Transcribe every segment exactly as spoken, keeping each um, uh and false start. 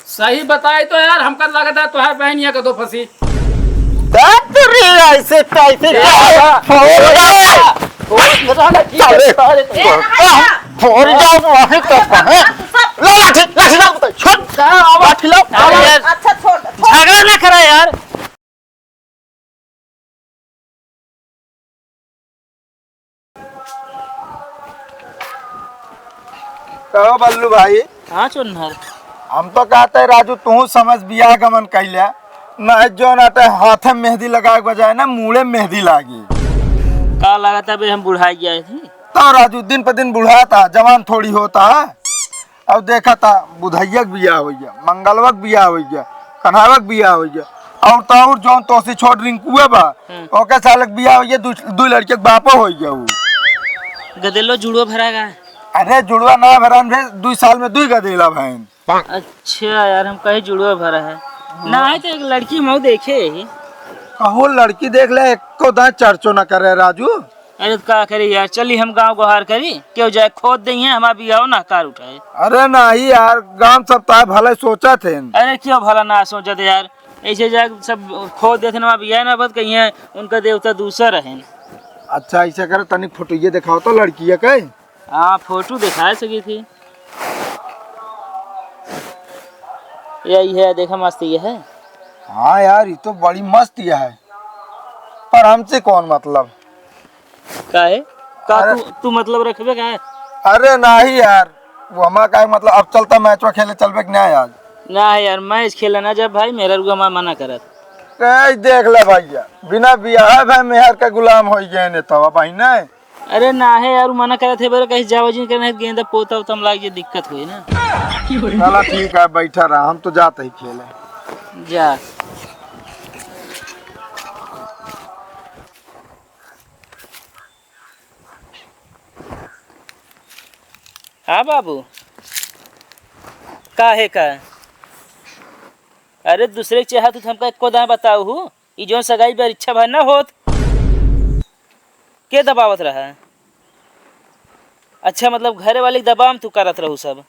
सही बताई तो यार, हमका लागत है तोहार बहनिया का दो फंसी। दत्त रे, ऐसे कैसे ए, क्या? बाबा। फोड़ दे। ए, बाबा। ओ, मेरा लड़की साले। साले। ए, बाबा। फोड़ दे, वहीं तो है। ला, लाठी, लाठी ला, छोड़। का बाबा? लाठी ला। अरे यार। अच्छा, छोड़, छोड़। झगड़ा ना करा यार। कहो बल्लू भाई। हाँ चोन्हर। हम तो कहते हैं राजू, तू समझ बियाह गमन कैले, नहीं जो ना ते हाथे मेहंदी लगाए के बजाय ना मूड़े मेहंदी लागी। का लागत है बे, हम बुढ़ाई गए थी? तो राजू दिन पर दिन बुढ़ाता, जवान थोड़ी होता है। अब देखा था, बुधैया के बियाह होइ गया, मंगलवा के बियाह होइ गया, कन्हावा के बियाह होइ गया, और तो और जौन तोसी छोट रिंकुआ बा, हम्म। ओके साल के बियाह होइ गया, दू, दू लड़के के बापो होइ गया उ। गदेलो जुड़वा भरा गा? अरे जुड़वा ना भरा भे, दू साल में दू गदेला भैन। अच्छा यार, हम कहे जुड़वा भरा है। हम्म। ना है तो एक लड़की हम देखे ही। कहो लड़की देख ले, एको दांत चर्चो ना करे राजू। अरे तो का करी यार, चली हम गाँव गोहार करी, केहू जाए खोद देइहैं, हमार बियाह ना कार उठाए। अरे नाही यार, गाँव सब ताए भले सोचत हैं। अरे क्यों भला ना सोचत यार, ऐसे जाए सब खोद देते ना, बियाह ना बत कहिए उनका देवता दूसर रहेन। अच्छा ऐसे करे, तनिक फोटो ये दिखाओ तो लड़किया के। हाँ फोटो दिखा सकी थी, यही है देखा मस्त ये है। हाँ यार, ये तो बड़ी मस्त ये है, पर हमसे कौन मतलब? काहे? का अरे तू, तू मतलब रखबे काहे? अरे नाही यार, वो हमारा काहे मतलब, अब चलता मैचवा खेले चलबे कि नाही आज? ना यार, मैच खेले ना जब भाई, मेरा रुआ हमार मना करत। ए, देख ले भैया, बिना बियाह भाई मेहर के गुलाम होइ गए ने तब भाई नहीं। अरे ना है यार, उ मना करत है, बोले कहीं जावा जिन करना है, गेंदा पोता उतम लाग जे दिक्कत होई ना। चला ठीक है, बैठा रहा, हम तो जाते ही खेले। जा। हाँ बाबू, का है का? अरे दूसरे के चाहत हूँ तो हमका एको दाएँ बताऊ हूँ, ई जौन सगाई परीक्षा भर ना होत, के दबावत रहा? अच्छा मतलब घरे वाले के दबाव में तू करत रहू सब।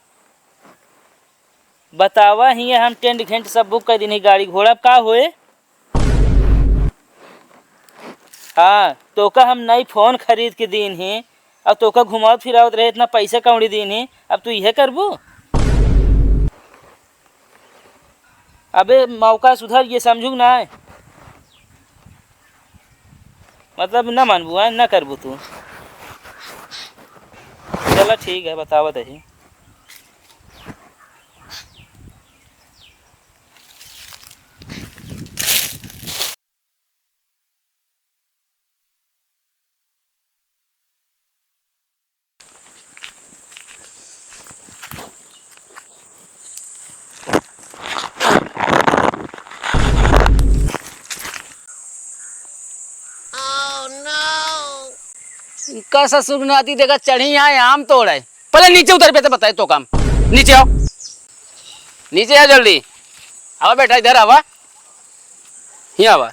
बतावा हियाँ हम टेंट घेंट सब बुक कर दीन ही गाड़ी घोड़ा, अब का होए? हाँ, तोका हम नई फोन खरीद के दीन ही, अब तोका घुमावत फिरावत रहे, इतना पैसा कौड़ी दीन ही, अब तू इहे करबू? अबे मौका सुधर ये समझू ना है? मतलब ना मानबू है, ना करबू तू। चला ठीक है, बतावत ही। इनका ससुर नाती देखा चढ़ी यहाँ आम तोड़े। पहले नीचे उतर पे तो बताए तो काम। नीचे आओ, नीचे आ जल्दी। आवा बेटा, इधर आवा, यहाँ आवा।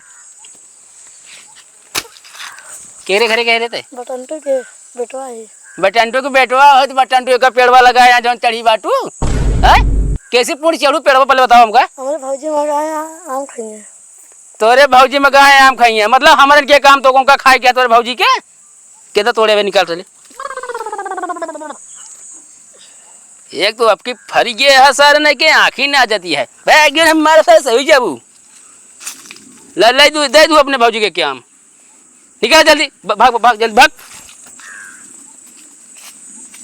केरे घरे गए रहते? बटंटू के बेटवा ही। बटंटू के बेटवा हो तो बटंटू एक पेड़वा लगा है यहाँ जौन चढ़ी बाटू, हैं? कैसे पूरी चढ़ू पेड़वा, पहले बताओ हमका। हमारे भौजी मगाए आम खाइए। तोरे भौजी मगाए आम खाइए, मतलब हमारे के काम तो कौन का खाए क्या तोरे भौजी के? केदा तोड़े बे, निकाल चले। एक तो आपकी फरी गे है सर, नहीं के आँखी ना जाती है। भाई, एक दिन हम मारे साथ सही जाबू। ला, ला, दू, दे दू अपने भौजी के क्या हम। निकाल जल्दी, भ-, भाग, भाग, जल्दी भाग।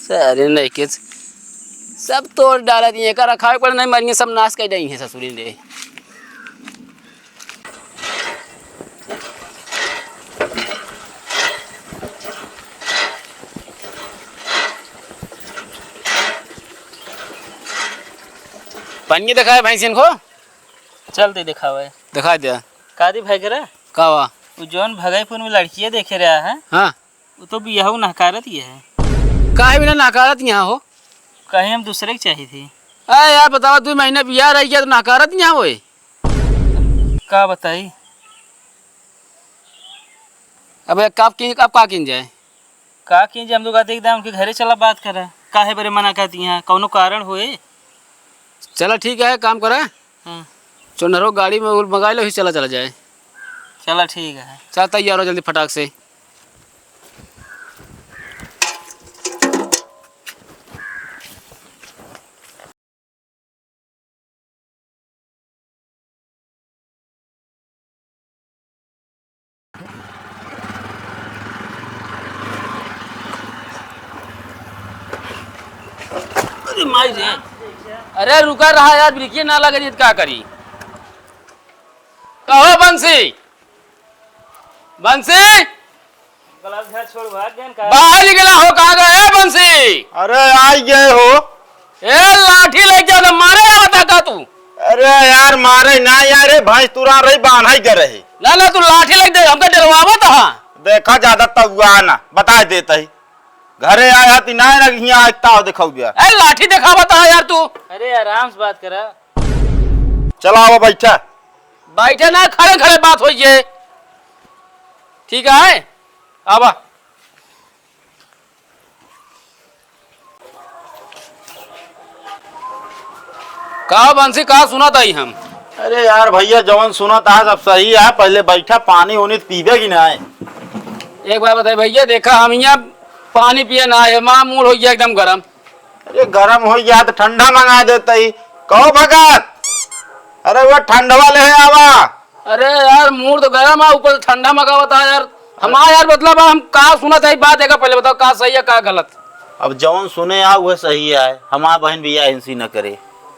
सारे नहीं के सब तोड़ डाला दिए, का रखावे पड़े नहीं, मरिए सब नाश कर देंगे ससुरी ने। पानी दिखाए भैंसिन को। चल दे दिखावे। दिखा दे। का दी भाई करा? का हुआ? वो जौन भगईपुर में लड़कियाँ देखे रहा है। हाँ। वो तो बियाहू नहकारत ही है। काहे बिना नहकारत यहाँ हो? कहीं हम दूसरे के चाही थी। अरे यार बतावा, दो महीना बियाह रह गया तो नहकारत यहाँ होए। का बताई? अब एक कप की, अब का किन जाए? का किन जाए, हम लोग कहते एकदम उनके घरे चला बात करे। काहे बरे मना करती हैं, कौनो कारण होए? चला ठीक है, काम करा। हम्म। चोनहरो गाड़ी में उल मंगाइ लो, ही चला, चला जाए। चला ठीक है। चल तैयार हो जल्दी फटाक से। अरे माई रे। अरे रुका रहा यार, ब्रेकिए ना लगे जी, का करी? कहो बंसी, बंसी, गलत घर छोड़ भाग गए का? बाहर निकला हो, कहाँ गए बंसी? अरे आई गए हो। ए लाठी लेके जाओ तो मारे आवता का तू? अरे यार मारे ना यार, ये भैंस तुरा रही, बांधा ही गए रहे। ना ना, तू लाठी लेके दे, हमका डरवावत हा। देखा ज्यादा तउआ ना, बताइ देत ही। घरे आया ती ना ना हियाँ आइता हो, देखौ बिया। ए लाठी देखावत हा यार तू। अरे आराम से बात करा। चला आवा बैठा। बैठे ना, खड़े खड़े बात होइए। ठीक है, आवा। का बंसी, का सुनत आई हम? अरे यार भैया, जवन सुनत आ सब सही है, पहले बैठा, पानी होनी तो पीबे कि ना है? एक बात बताई भैया, देखा हम यहाँ पानी पिए ना है, हमारा मूड हो गया एकदम गरम। अरे गरम हो गया तो ठंडा मंगा देता ही। कहो भगत, अरे वो ठंडवा ले आवा। अरे यार, मूड तो गरम है, ऊपर से ठंडा मंगावत है यार। हमारा यार, मतलब, हम का सुनत है बात, एका पहले बताओ, का सही है, का गलत? अब जौन सुने आ, वह सही है। हमार बहन बियाह इनसी न करे।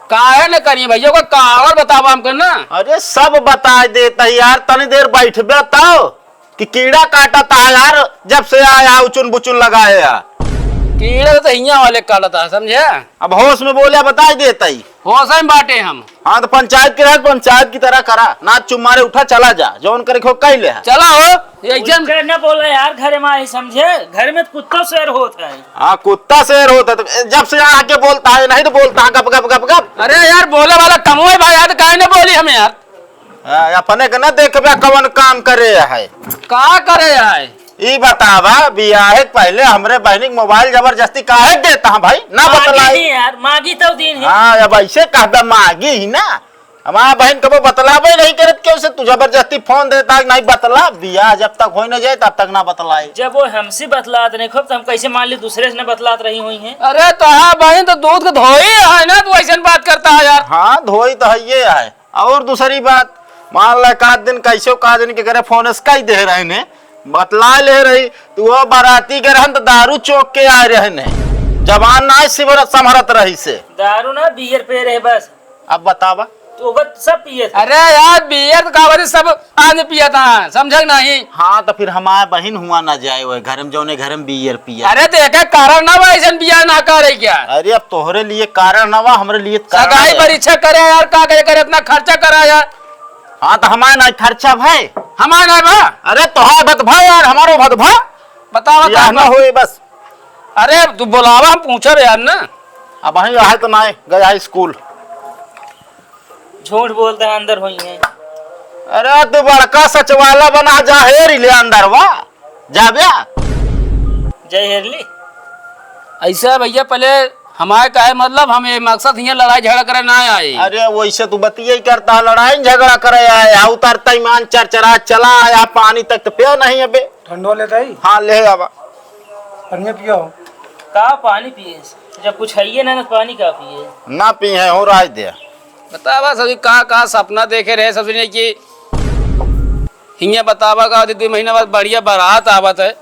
काहे न करी भैया, को का और बतावा हमके ना? अरे, सब बता देता है यार, तनी देर बैठबे तब कि कीड़ा काटत है यार, जब से आया उचुन बुचुन लगाए है। कीड़ा तो हियां वाले काटत है, समझे? अब होश में बोले, बताई देता ही। होश में बाटे हम। हाँ, तो पंचायत के रहे, पंचायत की तरह करा, ना चुप मारे उठा, चला जा, जौन करे खो कह ले। चला हो, एक जन उनका न बोला यार, घर में आई समझे, घर में कुत्ता शेर होत है। हाँ, कुत्ता शेर होत है, तो जब से आके बोलता है, नहीं तो बोलता है गप गप गप गप। अरे यार, बोले वाला कमोए भाई, यार काहे न बोली हमें यार? हाँ, अपने के ना देखबे कवन काम करे है। का करे है? ई बतावा, बियाहे के पहले हमरे बहिनी के मोबाइल जबरदस्ती काहे के देता है भाई? ना मांगी बतलाई। ही यार, मांगी तो दीन ही। हाँ, अब ऐसे कहबे मांगी ही ना। हमार बहिन कबो बतलाबे नहीं करत केहू से, तू जबरदस्ती फोन देता है, नहीं बतला। बियाह जब तक हो न जाए तब तक ना बतलाई। जब वो हमसे बतलात नहीं खूब, तो हम कैसे मान ली दूसरे से न बतलात रही हुई हैं? अरे तो हाँ बहिन, तो दूध के धोई है ना, तू ऐसे बात करता है यार। हाँ, धोई तो है ये है। और दूसरी बात, मान ला, एक आध दिन कैसे का दिन के घरे फोन से कई दे रहे ने, बतला ले रही, तू वो बाराती के रहन तो दारू चौक के आए रहे ने, जबान ना सिमरत संभरत रही से। दारू ना, बियर पे रहे बस। अब बतावा। तो ओकर सब पिए थे। अरे यार, बियर तो का बरी सब आदमी पिया था, समझे कि नहीं? हाँ, तो फिर हमार बहिन हुआ ना जाए, वो घर में, जौने घर में बियर पिया। अरे तो एक कारण ना बा, ऐसन बियाह ना करे क्या? अरे अब तोहरे लिए कारण ना बा, हमरे लिए तो कारण सगाई है। परीक्षा करे यार, का करे, करे इतना खर्चा करा यार। हाँ तो हमार ना खर्चा भाई। हमार ना बा। अरे तोहार बत भाई यार, हमारो बत भा। बतावा बियाह का ना बा? होए बस। अरे तू बोलावा, हम पूछब यार ना। अब वहीं रहे तो ना गया है स्कूल। झूठ बोलते हैं, अंदर हुई हैं। अरे तू बड़का सचवाला बना, जा हेरी ले अंदर वा। जा बे। जय हेरली। ऐसा भैया, पहले हमारे काहे मतलब, हम ये मकसद हियाँ लड़ाई झगड़ा करे ना आए। अरे वैसे तू बतिये ही करता, लड़ाई झगड़ा करे आए, आ उतरता ईमान चरचरा चला आया, पानी तक तो पिया नहीं अबे। ठंडो लेता ही? हाँ, ले आवा। पनिया पियो। का पानी पिए? जब कुछ है ये ना, ना पानी का पिए? ना पी है, हो राज दे। बतावा ससुरी, का, का सपना देखे रहे ससुरी ने कि हियाँ बतावा का होती, दो महीना बाद बढ़िया बारात आवत है।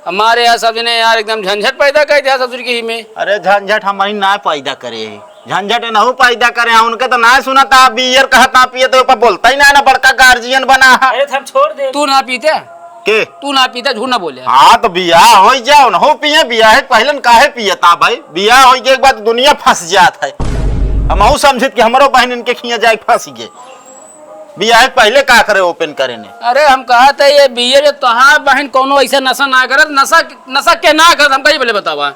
हमारे यहाँ ससुरी ने यार एकदम झंझट पैदा कर दिया ससुरी की ही में। अरे झंझट हम ही ना पैदा करे, झंझट नहु पैदा करे। उनके तो ना सुना था, बियर कहत ना पिए तो ऊपर बोलता ही ना, ना बड़का गार्जियन बना है। अरे तो हम छोड़ दे। तू ना पीते? के? तू ना पीता, झूठ ना बोले। हाँ, तो बियाह हो जाओ ना, हो पिए, बियाह है, पहले न काहे पिए ता भाई? बियाह हो गए के बाद दुनिया फंस जात है। हमहू समझित कि हमरो बहन इनके खिया जाए फंस गए। बियाह के पहले का करे, ओपन करे ने? अरे, हम कहा थे ये बियर, ये तोहार बहन कोनो ऐसे नशा ना करत, नशा, नशा के ना करत, हमका ये बोले बतावा।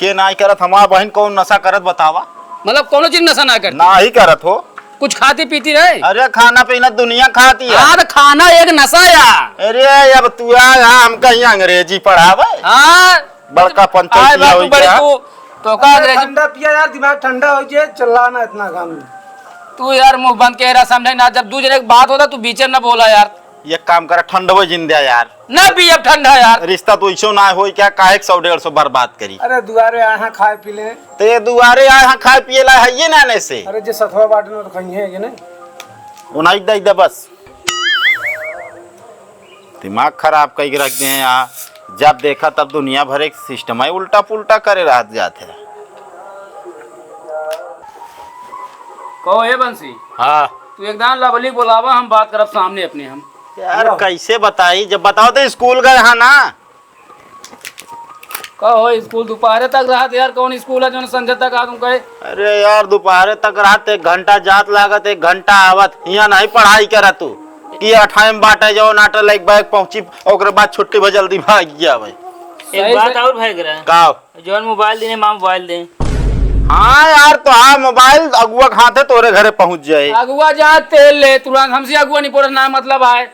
के नाई करत? हमार बहिन कौन नशा करत बतावा? मतलब कौनो चीज नशा ना करती? ना ही करत हो। कुछ खाती पीती रहे? अरे खाना पीना दुनिया खाती है। हाँ, तो खाना एक नशा या। अरे अब तू आ, आ, हम कहीं अंग्रेजी पढ़ावे? हाँ। बड़का पंचायती आए बाबू, होई बड़ी क्या? तू तो का अरे अंग्रेजी? ठंडा पिया यार, दिमाग ठंडा होइ जाए, चिल्ला ना इतना काम। तू यार मुंह बंद के रहा, समझे ना, जब दू जने के बात होता तू बीचे में ना बोला यार। एक काम करा, ठंडवे जिन द्या यार। ना पियब ठंडा यार। रिश्ता तो ऐसो ना होई क्या, काहे के सौ डेढ़ सौ बर्बाद करी? अरे दुआरे आए हैं खाए पी ले। तो ये दुआरे आए हैं खाए पिए ला है ये ना ने से। अरे जे सथवा बाटे ना तो कहीं है ये नहीं। उनाई दे दे बस। दिमाग खराब कई के रख दे हैं यहाँ। जब देखा तब दुनिया भर एक सिस्टम है, उल्टा पुल्टा करे रहत जात है। कहो ए बंसी। हाँ। तू एकदम लवली बोलावा, हम बात करब सामने अपने हम। यार, कैसे बताई, जब बताओ तो स्कूल गए हाँ ना। कहो स्कूल दोपहरे तक रहत यार, कौन स्कूल है जो संझा तक आ तुम कहे? अरे यार, दोपहरे तक रहत, एक घंटा जात लागत, एक घंटा आवत, हियाँ नहीं पढ़ाई करत तू। कि अठाई में बाटे जो नाटे लाइक बैग पहुँची, ओकरे बाद छुट्टी भा जल्दी भाग गया भाई। एक सही बात से। और भाई करा। का? जौन मोबाइल देने, माँ मोबाइल दे। हाँ यार, तो हाँ, मोबाइल अगुआ के हाथे तोरे घरे पहुँच जाए। अगुआ जहाँ तेल ले तुरंत, हमसे अगुआ नहीं पड़े ना, मतलब आए।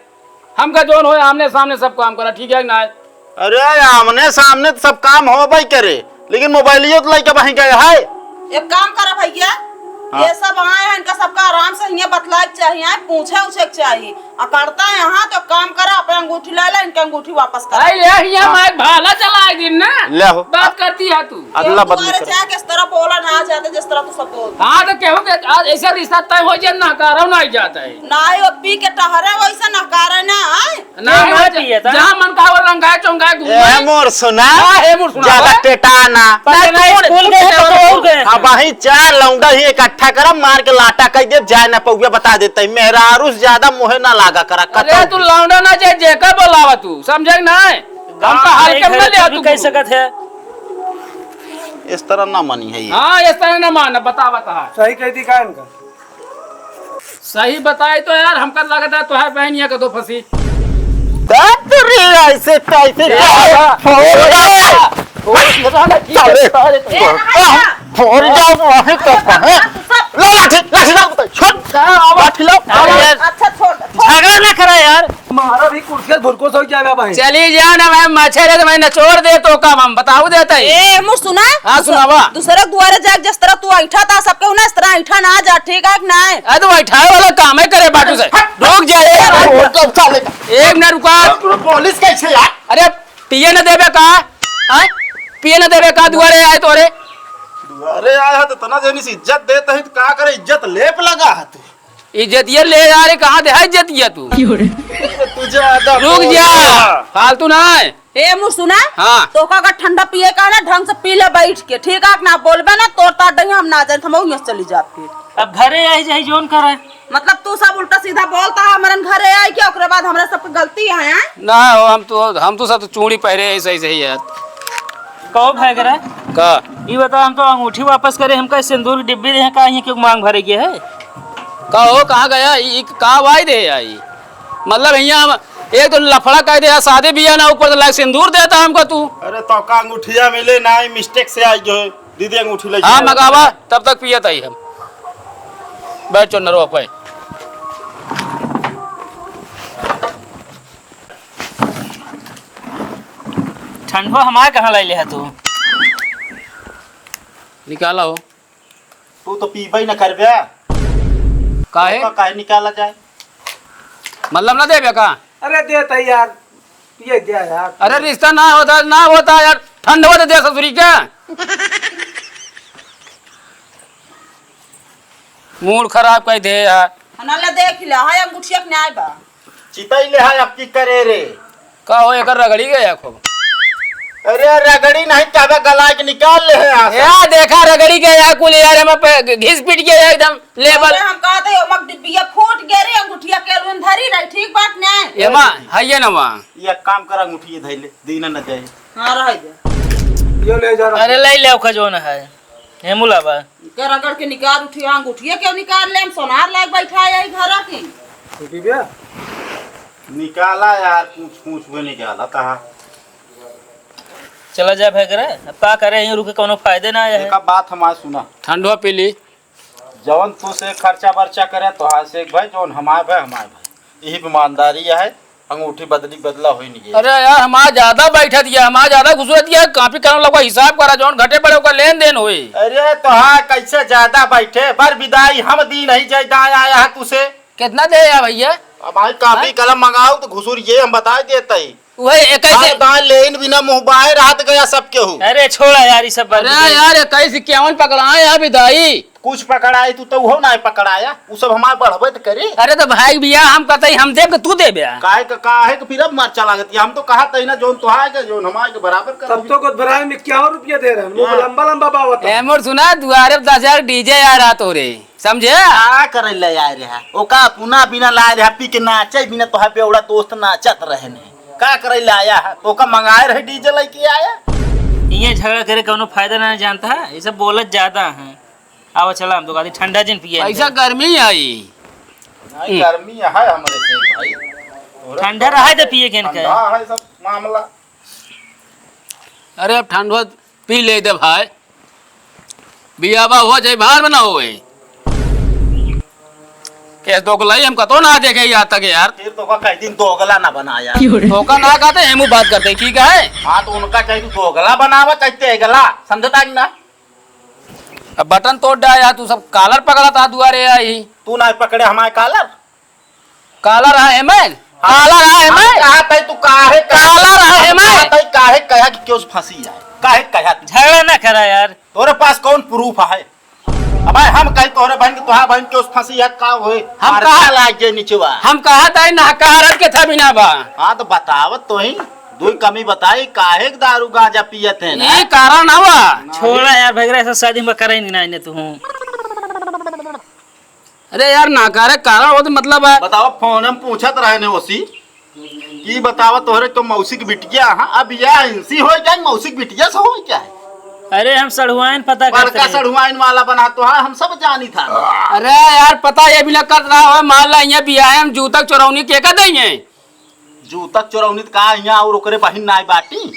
हमका जौन होए, आमने सामने सब काम करा, ठीक है कि ना? अरे, आमने सामने तो सब काम होबे करे, लेकिन मोबाइलियो तो लइके बही गए है। एक काम करा भैया, हाँ। ये सब आए हैं, इनका सबका आराम से हियाँ बतलाए के चाहिए, पूछे उछे के चाहिए। अकड़ता है यहाँ तो काम करा, अपने अंगूठी ला ले, इनके अंगूठी वापस करा। आई ले हियाँ हाँ। माइक भाला चलाए दिन ना। ले हो। बात करती है तू। अदला ये बदली दुआरे करो। जाके इस तरह बोला ना जाते जिस तरह तू सब बोल। हाँ तो केहू के आज ऐसा रिश्ता तय हो जाए ना, करो ना जाता है। ना ही वो पी के टहरे वैसे ना करे ना आए। ना ये हो मत जा-, पिए था। जहाँ मन का वो रंगाए चौंगाए घूमे। ए मोर सुना। हाँ, हे मोर सुना, ज्यादा बे। टेटा ना। पता नहीं, नहीं, स्कूल गए तो और गए। अब वही चार लौंडा ही इकट्ठा करब, मार के लाटा कह दे, जाए ना पौवे बता देते हैं। मेहरारू से ज्यादा मुहे ना लागा करा, अरे, कतौ तू भी। लौंडा ना जे, जेकर बोलावा तू, समझे कि नहीं? हम तो गाँव हल्के में में ना लिया तू कह तू। सकत है। इस तरह ना मानी है ये। हाँ, इस तरह ना मान, बता, बता। सही कह दी का इनका? सही बताई तो यार, हमका लगता है तोहार बहनिया का दो फंसी। तेरी ऐसे तैसे ए, क्या है? बाबा। फोड़ दे। फोड़ दे। साले। ए, बाबा। फोड़ दे, वहीं तो है। ला लाठी, लाठी डाल दे। छोड़। का बाबा? लाठी लाओ। अरे यार। अच्छा, छोड़, छोड़। झगड़ा ना करा यार। मारा भी कुर्सी भुरको सो जाएगा भाई। चली जाओ ना, मैं मच्छर है तो मैं नचोड़ दे तो काम हम बताऊ देता है। ए, मुँह सुना? हाँ, दूसर-, सुनावा। दूसरे दुआरे जाके जिस तरह तू ऐठा था, सबके उन्हें इस तरह ऐठा ना जा, ठीक है कि नहीं? अरे तो ऐठा वाला काम है करे बाटू से। हट। रुक जा, ए। ए, साले। एक मिनट रुका। पुलिस कैसे यार? अरे, पिए न देबे का? हाँ? पिए न देबे का? दुआरे आए तोरे। दुआरे आए है तो तना जनी से इज्जत देता है तो का करे, इज्जत लेप लगा है तू। इज्जतिया ले जा रे, कहाँ दे है इज्जतिया तू? क्यों रे? तू ज्यादा रुक बोल जा, रहा। फालतू ना है। ए, मुँह सुना? हाँ। तोका अगर ठंडा पिए का ना, ढंग से पी ले बैठ के, ठीक है? ना बोलबे ना, तोर तार दही हम ना जाए, हम उहाँ से चली जाब फिर। अब घरे आई जाई जोन करे। मतलब तू सब उल्टा सीधा बोलता है, हमरन घरे आई के, ओकरे बाद हमरा सबके गलती है, हैं? ना हो, हम तो, हम तो सब तो चूड़ी पहरे हैं, सही, सही है। कहो भाई करा। का? ई बताओ, हम तो अंगूठी वापस करे, हमका सिंदूर की डिब्बी दे, का ये क्यों मांग भरे गया है? का हो, कहाँ गया? ई, ई का वाई दे आई? मतलब, हियाँ हम एक तो लफड़ा कह दे, शादी बियाह ना, ऊपर से लाइक सिंदूर देता हमको तू। अरे, तो का अंगूठिया मिले ना, ई मिस्टेक से आई जो है। दीदी, अंगूठी ले हाँ, जाओ। मगावा, तब तक पियत आई हम। बैठ चुन्नरो पे। ठंडवा हमार कहाँ लाई ले है तू? निकाला हो। तू तो पीबे न करबे। काहे? तो काहे निकाला जाए? मतलब ना देबे का? अरे देता यार, पिए द्या यार। अरे रिश्ता ना होता, ना होता यार, ठंड होता दे ससुरी के। मूड खराब कर दे यार। हना ले देख ले, हाय अंगूठिया के न्याय बा। चिताई ले हाय अब की करे रे। का हो एकर रगड़ी गया खूब? अरे रगड़ी नहीं, कहबे गला के निकाल ले है यहाँ से। या देखा रगड़ी गया कुल यार, हम पे घिस पिट गया एकदम। लेबल। अरे हम कहते हैं, ओमक डिब्बिया फूट गए रे, अंगूठिया के अलवन धरी रही, ठीक बात ने? ये माँ, है ये ना माँ। ये काम कर, अंगूठी ये धइले, दीना न जाए। हाँ, रह जा। यो ले जा, रख। अरे, ले ले, ओका जोन है। हे मुलाबा। के रगड़ के निकाल उठी, अंगूठिया क्यों निकाल ले? हम सोनार लाग बैठा है यही घर की। छुट्टी बे? निकाला यार, पूछ, पूछ हुए निकाला कहा। चला जा भाई करे, अब का करे, यहीं रुके कोनो फायदे ना आया है। एका बात हमार सुना। ठंडवा पी ली। जवन तू से खर्चा बर्चा करे, तोहार से एक भाई, जवन हमार भाई, हमार भाई। यही पे ईमानदारी है। अंगूठी बदली बदला होई नहीं है। अरे यार, हमार ज्यादा बैठत है, हमार ज्यादा घुसरत है, कॉपी कलम लगा हिसाब करा, जौन घटे पड़े ओकर लेन देन होई। अरे तो हाँ, कैसे ज्यादा बैठे? बर विदाई हम दी नहीं जाए, दाएं आया है तुसे। कितना दे या भैया? अब भाई कॉपी हाँ? कलम मंगाओ तो घुसुर ये हम बताई देत ही। वही एक ऐसे हर दाएं लेन बिना मुँह बाए रहत गया सब केहू। अरे छोड़ा यार, ये सब बात अरे नहीं। यार, इक्कीस इक्यावन पकड़ाए हैं विदाई। कुछ पकड़ाए तू तो वो ना पकड़ाया, वो सब हमारे बढ़बे तो करे। अरे तो भाई भैया हम कहते ही हम देब कि तू देबे? काहे का, काहे का फिर अब मर्चा लागत है? हम तो कहा तही ना जोन तोहार के जोन हमार के बराबर कर तब तो गोदभराए में इक्यावन रुपया दे रहे हैं, वो हाँ। लंबा लंबा बावत है। ए मोर सुना, दुआरे पे दस हजार डीजे आ रहा तोरे, समझे? का करे ले आए रहा? ओका पुना बिना लाए रहा, पी के नाचे बिना तोहार बेवड़ा दोस्त नाचत रहे ने। का करे ले आया है? तो का मंगाए रहे डीजे लेके आया? ये झगड़ा करे कौनो फायदा ना जानता है, ये सब बोलत ज्यादा है। आवा चला, हम तो कहती ठंडा जिन पिए पैसा दे। गर्मी आई। नहीं, गर्मी है हमरे से भाई। तोरे ठंडा रहे तो पिए के ठंडा इनका। है सब मामला। अरे अब ठंडवा पी ले दे भाई, बियाबा हो जाए, बाहर में ना होए। ये दोगलाई हम कतो ना देखे आज तक यार। फिर तो का कई दिन दोगला ना बनाया। क्यों रे? तो का ना कहते, हम बात करते, ठीक है? हाँ, तो उनका चाहे तू दोगला बनावा, चाहे तेगला, समझता कि ना? अब बटन तोड़ डाया, तू सब कालर पकड़ा था दुआरे आई। तू ना पकड़े हमारे कालर? कालर है एमे? हाँ। कालर है एमे? हम कहा तई तू काहे कहा? कालर है हम एमे? कहा तई काहे कहा कि क्यों फंसी है? काहे कहा तू? झगड़ा ना करा यार। तोरे पास कौन प्रूफ है? अब हम कही तोरे बहन के, तोहार बहन क्यों फंसी है, का होए? हम मार कहा लाग जाए नीचे बा। हम कहा तई ना कहा रख के था बिना बा। हाँ तो बतावत तो ही, दुई कमी बताई, काहे के दारू गांजा पियत है ना? ये कारण हवा। छोड़ा यार भगरा, ऐसा शादी में करे नहीं ना इन्हें तू। अरे यार, ना करे, कारण हो तो मतलब है। बतावा, फोन में पूछत रहे ने ओसी, कि बतावा तोहरे तो मौसी के बिटिया, हाँ, अब या इनसी हो जाए, मौसी के बिटिया से हो क्या है? अरे, हम सड़ुआइन पता करत बड़का रहे। सड़ुआइन वाला बना तो है, हम सब जानी था। अरे यार, पता ये भी ना करत रहा हो, मान ला, यहाँ बियाह में जूता चोरौनी के का देंगे? जूता चोरौनी त का हियाँ और ओकरे बहिन नाय बाटी,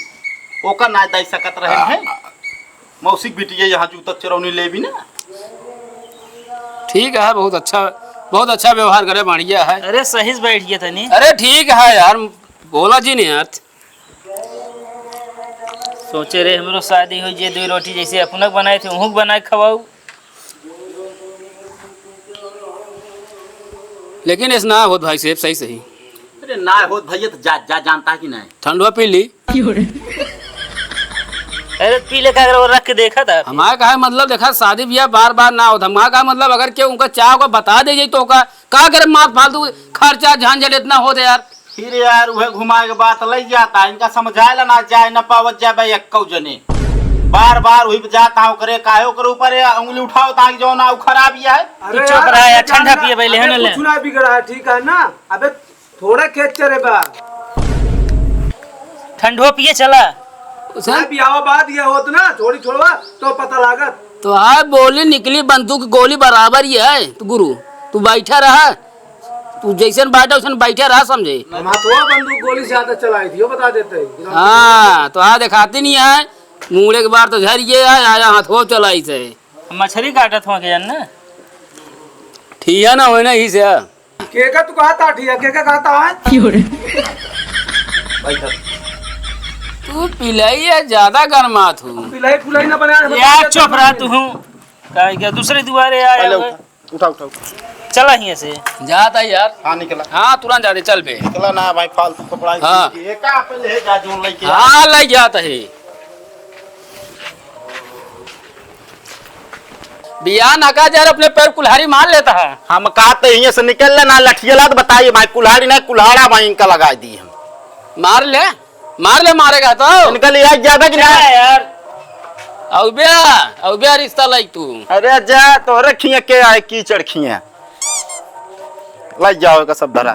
ओकर नाय दई सकत रहे हैं। मौसी के बिटिया यहाँ जूता चोरौनी लेबी ना। ठीक है, बहुत अच्छा, बहुत अच्छा व्यवहार करे, बढ़िया है। अरे सही से बैठ गया तनी। अरे ठीक है यार, बोला जी नहीं यार। सोचे रहे हमरो शादी हो जे दो रोटी जैसे अपना बनाए थे, उहुक बनाए खवाऊ। लेकिन ऐसा ना होत भाई साहब, सही सही। अरे ना होत भैया, तो जा, जा जानता है कि नहीं? ठंडवा पी ली। अरे पी ले का, अगर वो रख के देखा था। हमारा का है मतलब, देखा शादी ब्याह बार बार ना होत। हमारा का है मतलब, अगर केहू उनका चाह को बता दे जाई तो का, का करे, मार फालतू खर्चा झंझट इतना होत है यार। फिर यार, उहे घुमाए के बात लई जाता, इनका समझाए ला ना जाए, ना पावत जाए भाई, एक्कौ जने बार बार वही पे जाता, ओकरे काहे ओकरे ऊपर ये उंगली उठावत, आगे जो ना उ खराब ही है। अरे तू चुप यार, रहा यार, ठंडा पिए पहले, है ना, ले। कुछ ना बिगड़ा है, ठीक है ना? अबे थोड़ा खेत चरे बा। ठंडो पिए चला। उसे अरे बियाह बाद ये होत ना, थोड़ी छोड़वा तो पता लागत। तो हाँ, बोली निकली बंदूक गोली बराबर ही है। तू गुरु, तू बैठा रहा, तू जैसन बैठा वैसन बैठे रहा, समझे। हम हथवा बंदूक गोली से ज्यादा चलाई थी, वो बता देते हैं। हाँ, तो हाँ देखाती नहीं है, मुड़े के बार तो झर ये है, आया हथवा चलाई से। मछली काटत हो गया ना। ठीक है ना, होई ना ही से। केका तू कहता ठीक है, केका कहता है? क्यों रे? तू पिलाई है, ज्यादा गरमात हूँ। पिलाई पुलाई ना बना, यार, चुप रहा तू हूँ। काहे क्या दूसरे दुआरे आया अरे हुआ? उठा, उठा, उठा, उठा। चला हियाँ से। जाता है यार। हाँ, निकला। हाँ, तुरंत जाते, चल बे। निकला ना भाई, फालतू कपड़ा हाँ। ये का पे ले जा, जोन लेके आ। हाँ, ले जाता है। बियाह ना का यार, अपने पैर कुल्हाड़ी मार लेता है। हम कहा तो हियाँ से निकल ले ना, लठिया ला तो बताइए भाई, कुल्हाड़ी ना, कुल्हाड़ा भाई इनका लगा दी हम। मार ले। मार ले, मारेगा तो। इनका ले आइ जाबे कि ना? क्या है यार? अउबे, अउबे रिश्ता लाइक तू। अरे जा, तोहरे खिया के आए, कीचड़ खिया। लाइ जाओ एका सब धरा।